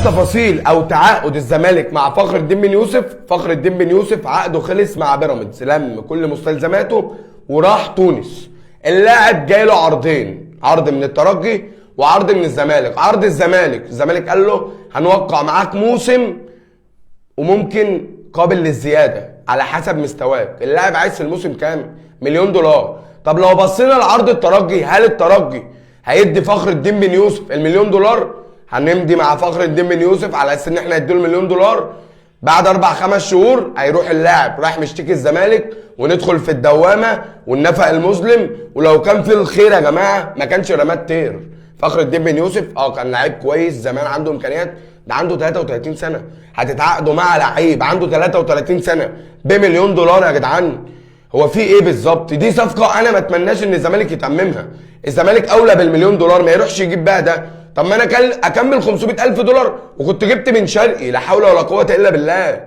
تفاصيل او تعاقد الزمالك مع فخر الدين بن يوسف. فخر الدين بن يوسف عقده خلص مع بيراميدز، لم كل مستلزماته وراح تونس. اللاعب جاي له عرضين، عرض من الترجي وعرض من الزمالك. عرض الزمالك، الزمالك قال له هنوقع معاك موسم وممكن قابل للزياده على حسب مستواك. اللاعب عايز في الموسم كام؟ مليون دولار. طب لو بصينا لعرض الترجي، هل الترجي هيدي فخر الدين بن يوسف المليون دولار؟ هنمضي مع فخر الدين بن يوسف على اساس ان احنا نديله مليون دولار، بعد 4 5 شهور هيروح اللاعب رايح مشتكي الزمالك، وندخل في الدوامة والنفق المظلم. ولو كان في الخير يا جماعة ما كانش رماد طير. فخر الدين بن يوسف كان لعيب كويس زمان، عنده امكانيات، ده عنده 33 سنة. هتتعاقدوا مع لعيب عنده 33 سنة بمليون دولار يا جدعان؟ هو في ايه بالظبط؟ دي صفقة انا ما اتمناش ان الزمالك يتممها. الزمالك اولى بالمليون دولار، ما يروحش يجيب بقى ده. طب ما انا اكمل 500 الف دولار وكنت جبت بن شرقي. لا حول ولا قوة الا بالله.